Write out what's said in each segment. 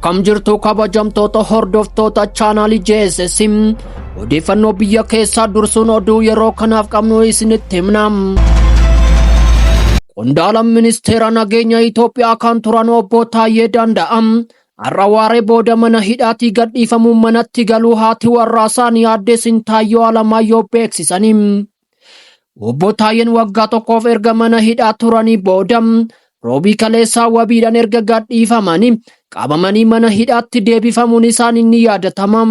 Akkam jirtu kabajamtoota hordoftoota chaanaalii JSS odeeffannoo biyya keessaa dursuun oduu yeroo kanaaf qabnu isinitti himna. Qondaala ministeera nageenya Itoophiyaa kan turan obbo Taayyee Danda'a har'a waaree booda mana hidhaatii gadhiifamuun manatti galuu haati warraa isaanii aadde Sintaayyoo Alamaayyoo beeksisanii. Obbo Taayyeen waggaa tokkoof erga mana hidhaa turanii booda roobii kaleessaa wabiidhaan erga gadhiifamanii qabamanii mana hidhaatti deebifamuun isaanii ni yaadatama.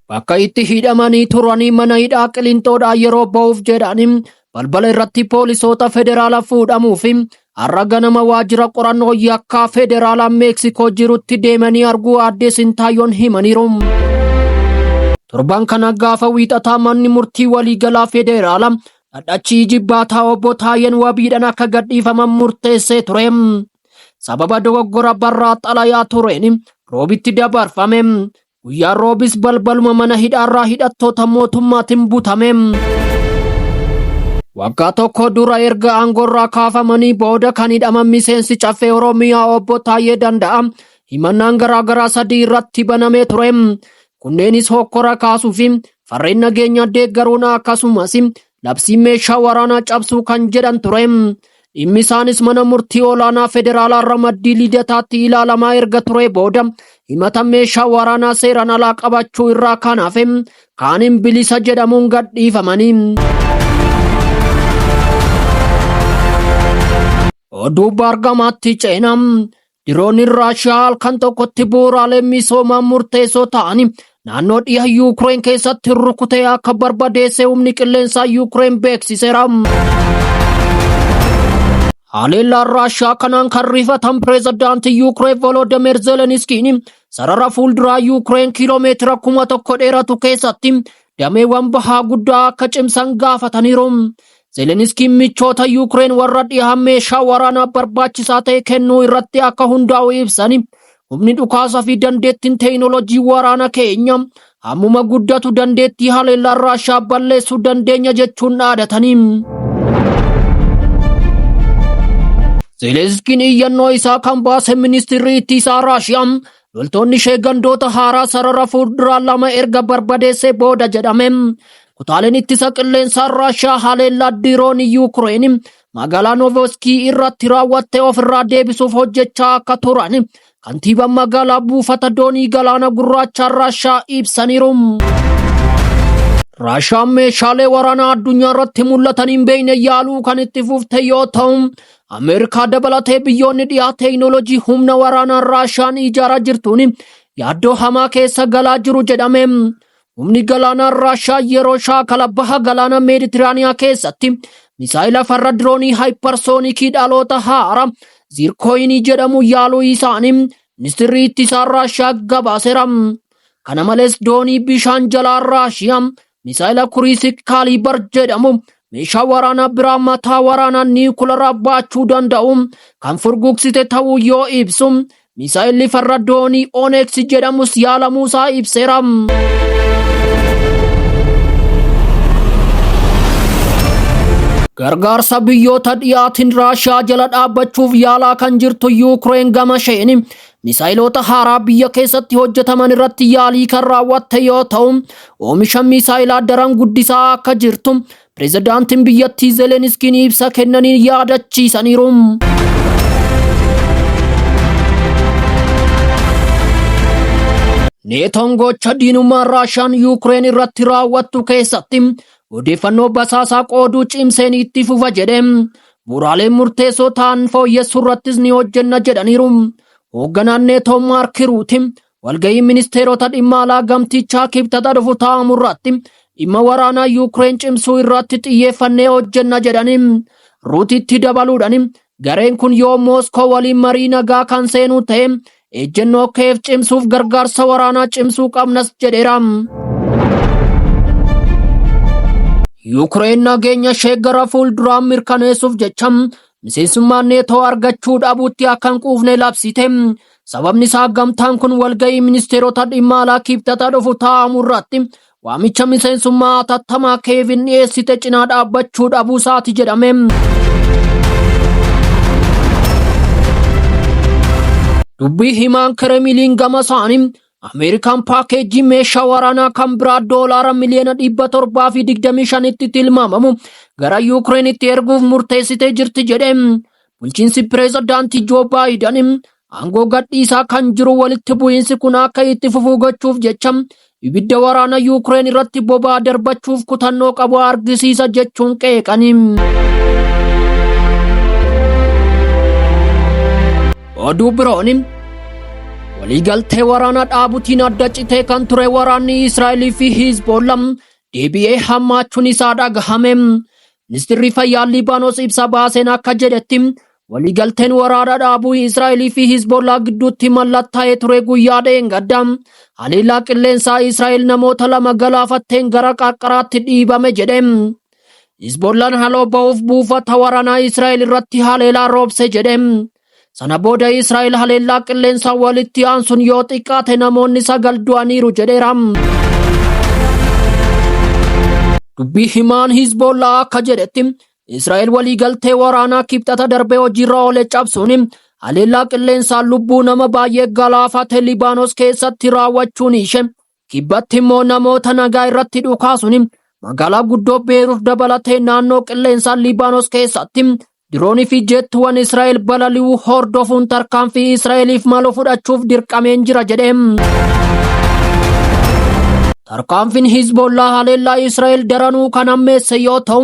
Bakka itti hidhamanii turanii mana hidhaa Qilinxoodhaa yeroo ba'uuf jedhanii balbala irratti poolisoota federaalaa fuudhamuu fi har'a ganama waajjira qorannoo yakkaa federaalaa Meeksikoo jirutti deemanii arguu aadde Sintaayyoon himaniiru. Torban kana gaafa wiixataa manni murtii waliigalaa federaalaa dhadhachi ijibbaataa obbo Taayyeen wabiidhaan akka gadhiifaman murteessee ture. Sababa dogoggora barraa xalayaa tureen roobitti dabarfame. Guyyaa roobis balbaluma mana hidhaarraa hidhattoota mootummaatiin butame. Waggaa tokko dura erga aangoorraa kaafamanii booda kan hidhaman miseensi caffee Oromiyaa obbo Taayyee Danda'a himannaan garaagaraa sadii irratti banamee ture. Kunneenis hokkora kaasuu fi farreen nageenya deeggaruun akkasumas labsii meeshaa waraanaa cabsuu kan jedhan ture. Dhimmi isaanis mana murtii olaanaa federaalaa ramaddii lidataatti ilaalamaa erga ture booda himata meeshaa waraanaa seeraan alaa qabachuu irraa kan hafe kaaniin bilisa jedhamuun gadhiifamanii. Oduu baargamaatti ceena. Dirooniin Raashiyaa halkan tokkotti bu'uuraalee misoomaa murteessoo ta'an naannoo dhiha Yuukireen keessatti rukutee akka barbadeesse humni qilleensaa Yuukireen beeksiseera. Haleellaan Raashiyaa kanaan kan rifatan pireezidaantii Yuukireen Volodymyr Zeleniskiin sarara fuulduraa Yuukireen kiiloomeetira 1000 dheeratu keessatti dameewwan bahaa guddaa akka cimsan gaafataniiru. Zeleniskiin michoota Yuukireen warra dhihaa meeshaa waraanaa barbaachisaa ta'e kennuu irratti akka hundaa'u ibsani. Humni dhukaasaa fi dandeettiin teekinooloojii waraana keenya hammuma guddatu dandeettii haleellaa Raashaa balleessuu dandeenya jechuun dhaadatanii. Zelenskiin iyyannoo isaa kan baase ministirri ittisaa Raashiyaa loltoonni ishee gandoota haaraa sarara fuulduraa lama erga barbadeessee booda jedhame. Kutaaleen ittisa qilleensaa Raashiyaa haleellaa diroonii Yuukireen magaalaa Novoskii irratti raawwatte ofirraa deebisuuf hojjechaa akka turan kantiibaan magaalaa buufata doonii galaana gurraachaa Raashiyaa ibsaniiru. Raashiyaan meeshaalee waraanaa addunyaa irratti mul'atan hin beekne yaaluu kan itti fufte yoo ta'u, Ameerikaa dabalatee biyyoonni dhiyaa teekinooloojii humna waraanaa Raashiyaan ijaaraa jirtuun yaaddoo hamaa keessa galaa jiru jedhame. Humni galaanaa Raashiyaa yeroo shaakala baha galaana Meeditiraaniyaa keessatti misaayila farra diroonii haayipparsoonikii dhaloota haaraa Zirkooyinii jedhamu yaaluu isaanii ministirri ittisaa Raashiyaa gabaaseera. Kana malees doonii bishaan jalaa Raashiyaa misaayila Kuriisik Kaaliibar jedhamu meeshaa waraanaa biraa mataa waraanaa niwukularaa baachuu danda'u kan furgugsite ta'uu yoo ibsu misaayilli farra doonii Onex jedhamus yaalamuusaa ibseera. Gargaarsa biyyoota dhiyaatiin Raashiyaa jala dhaabbachuuf yaalaa kan jirtu Yuukireen gama isheen misaayiloota haaraa biyya keessatti hojjetaman irratti yaalii kan raawwatte yoo ta'u, oomisha misaayilaa daran guddisaa akka jirtu pirezidaantiin biyyattii Zeleniskiin ibsa kennaniin yaadachiisaniiru. Neetoon gocha diinummaa Raashiyaan Yuukireen irratti raawwattu keessatti odeeffannoo basaasaa qooduu cimseen itti fufa jedhe. Bu'uuraalee murteessoo ta'an fooyyessuu irrattis ni hojjenna jedhaniiru. Hoogganaan Neetoo Maark Ruuti walgahii ministeerota dhimma alaa gamtichaa kibxata dhufu taa'amu irratti dhimma waraanaa Yuukireen cimsuu irratti xiyyeeffannee hojjenna jedhanii. Ruutitti dabaluudhaan gareen kun yoo Mooskoo waliin marii nagaa kan seenuu ta'e ejjennoo Kiyeev cimsuuf gargaarsa waraanaa cimsuu qabnas jedheera. Yuukireen nageenya ishee gara fuulduraa mirkaneessuuf jecha miseensummaa Neetoo argachuu dhabuutti akka hin quufne labsite. Sababni isaa gamtaan kun walgahii ministeerota dhimma alaa kibxata dhufu taa'amu irratti waamicha miseensummaa hatattamaa Keevin dhiyeessite cinaa dhaabbachuu dhabuu isaati jedhame. Dubbii himaan Kiremiliin gama isaanii Ameerikaan paakeejii meeshaa waraanaa kan biraa doolaara miliyoona 725tti tilmaamamu gara Yukireenitti erguuf murteessitee jirti jedhe. Bulchiinsi pireezidaantii Joo Baayidan aangoo gadhiisaa kan jiru walitti bu'iinsi kun akka itti fufuu gochuuf jecha ibidda waraana Yuukireen irratti boba'aa darbachuuf kutannoo qabu argisiisa jechuun qeeqani. Oduu biroon waliigaltee waraana dhaabutiin adda citee kan ture waraanni Israa'elii fi Hizboolla deebi'ee hammaachuun isaa dhagahame. Ministirri Fayyaa Libaanos ibsa baaseen akka jedhetti waliigalteen waraana dhaabuu Israa'elii fi Hizbollaa gidduutti mallattaa'ee ture guyyaa dheengadda haleellaa qilleensaa Israa'el namoota 2 galaafatteen gara qarqaraatti dhiibame jedhe. Hizbollaan haloo ba'uuf buufata waraanaa Israa'el irratti haleelaa roobse jedhe. Sana booda Israa'el haleellaa qilleensaa walitti aansuun yoo xiqqaate namoonni 9 du'aniiru jedheera. Dubbii himaan Hizbollaa akka jedhetti Israa'el waliigaltee waraanaa kibxata darbee hojiirra oole cabsuun haleellaa qilleensaa lubbuu nama baay'ee galaafate Libaanos keessatti raawwachuun ishee Kibbatti immoo namoota nagaa irratti dhukaasuun magaalaa guddoo Beeruut dabalatee naannoo qilleensaa Libaanos keessatti diroonii fi jeettiiwwan Israa'el balali'uu hordofuun tarkaanfii Israa'eliif malu fudhachuuf dirqameen jira jedhe. Tarkaanfiin Hizbollaa haleellaa Israa'el daranuu kan hammeesse yoo ta'u,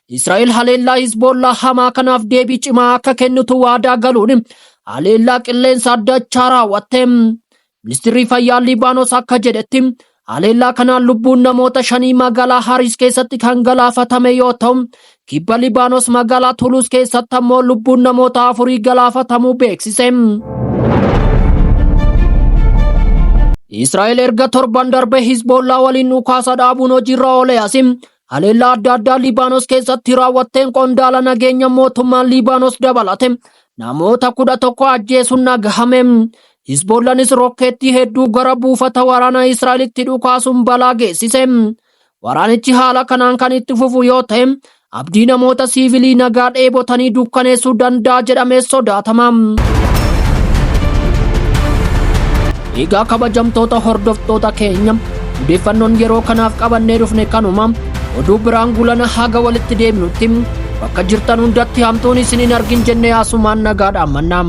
Israa'el haleellaa Hizbollaa hamaa kanaaf deebii cimaa akka kennitu waadaa galuun haleellaa qilleensaa dachaa raawwatte. Ministirri Fayyaa Libaanos akka jedhetti haleellaa kanaan lubbuun namoota shanii magaalaa Haris keessatti kan galaafatame yoo ta'u, kibba Libaanos magaalaa Tuluus keessatti ammoo lubbuun namoota afurii galaafatamuu beeksise. Israa'el erga torban darbe Hizboollaa waliin dhukaasa dhaabuun hojiirra oole asi haleellaa adda addaa Libaanos keessatti raawwatteen qondaala nageenya mootummaa Libaanos dabalate namoota 11 ajjeesuun dhagahame. Hizboollanis rokkeettii hedduu gara buufata waraanaa Israa'elitti dhukaasuun balaa geessise. Waraanichi haala kanaan kan itti fufu yoo ta'e abdii namoota siivilii nagaa dheebotanii dukkaneessuu danda'a jedhamee sodaatama. Egaa kabajamtoota hordoftoota keenya odeeffannoon yeroo kanaaf qabannee dhufne kanuma oduu biraan gulana haga walitti deebinutti bakka jirtan hundatti hamtuun isin hin argin jennee asumaan nagaadhaan mannaa.